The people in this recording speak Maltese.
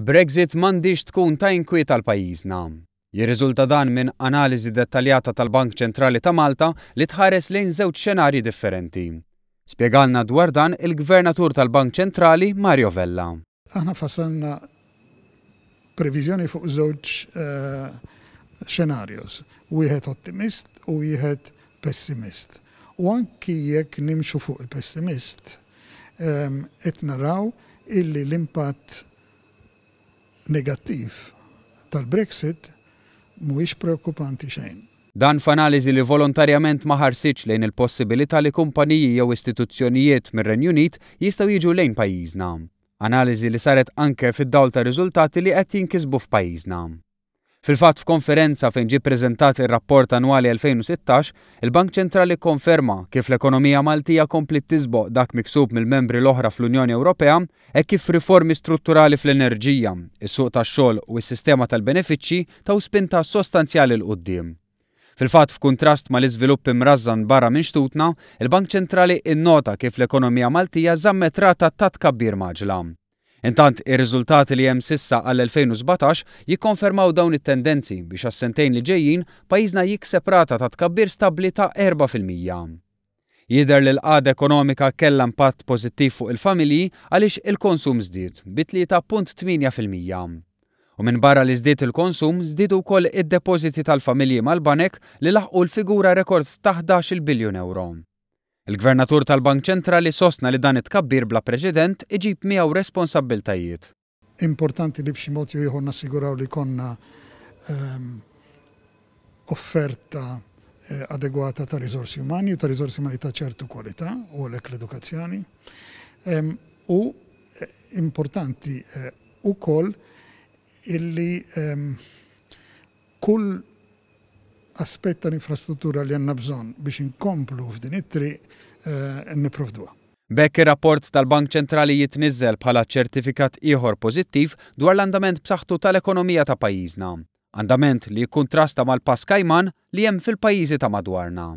Brexit m'għandhiex tkun ta' inkwiet għal pajjiżna. Jirriżulta dan minn analiżi dettaljata tal-Bank Ċentrali ta' Malta li tħares lejn żewġ xenarji differenti. Spjegalna dwar dan il-Gvernatur tal-Bank Ċentrali Mario Vella. Aħna fassalna previżjoni fuq żewġ scenarios, wieħed ottimist u wieħed pessimist. U anki jekk nimxu fuq il-pessimist, qed naraw illi l-impatt negattiv tal-Brexit mhuwiex preokkupanti xejn. Dan f'analiżi li volontarjament ma ħarsitx lejn il-possibilità li kumpaniji jew istituzzjonijiet mir-Renju Unit jistgħu jiġu lejn pajjiżna. Analiżi li saret anke fid-dawl tar-riżultati li qed jinkisbu f'pajjiżna. Fil-fatt f'konferenza fejn ġie ppreżentat ir-rapport annwali 2016, il-Bank Ċentrali kkonferma kif l-ekonomija Maltija kompliet tisboq dak miksub mill-membri l-oħra fl-Unjoni Ewropea hekk kif riformi strutturali fl-enerġija, is-suq tax-xogħol u s-sistema tal-benefiċċji taw spinta sostanzjali 'l quddiem. Fil-fatt f'kuntrast mal-iżvilupp imrażżan barra minn xtutna, il-Bank Ċentrali innota kif l-ekonomija Maltija żammet rata ta' tkabbir mgħaġġla. Intant, ir-riżultati li hemm s'issa għall-2017 jikkonfermaw dawn it-tendenzi biex għas-sentejn li ġejjin pajjiżna jikseb rata ta' tkabbir stabbli ta' 4%. Jidher li l-qagħda ekonomika kellha impatt pożittiv fuq il-familji għaliex il-konsum żdied bi 3.8%. U minbarra li żdied il-konsum, żdiedu wkoll id-depożiti tal-familji mal-banek li laħqu l-figura rekord ta' 11-il biljun ewro. Il-Gvernatur tal-Bank Ċentrali sostna li dan it-tkabbir bla preċedent iġib miegħu responsabbiltajiet. Importanti li b'xi mod jew ieħor nassiguraw li jkollna offerta adegwata ta' riżorsi umani u ta' riżorsi umani ta' ċertu kwalità u għalhekk l-edukazzjoni. U importanti wkoll illi kull aspett tal-infrastruttura li għandna bżonn biex inkomplu f'din it-triq nipprovduha. B'hekk ir-rapport tal-Bank Ċentrali jitniżżel bħala ċertifikat ieħor pożittiv dwar l-andament b'saħħtu tal-ekonomija ta' pajjiżna. Andament li jikkuntrasta mal-pass kajman li hemm fil-pajjiżi ta' madwarna.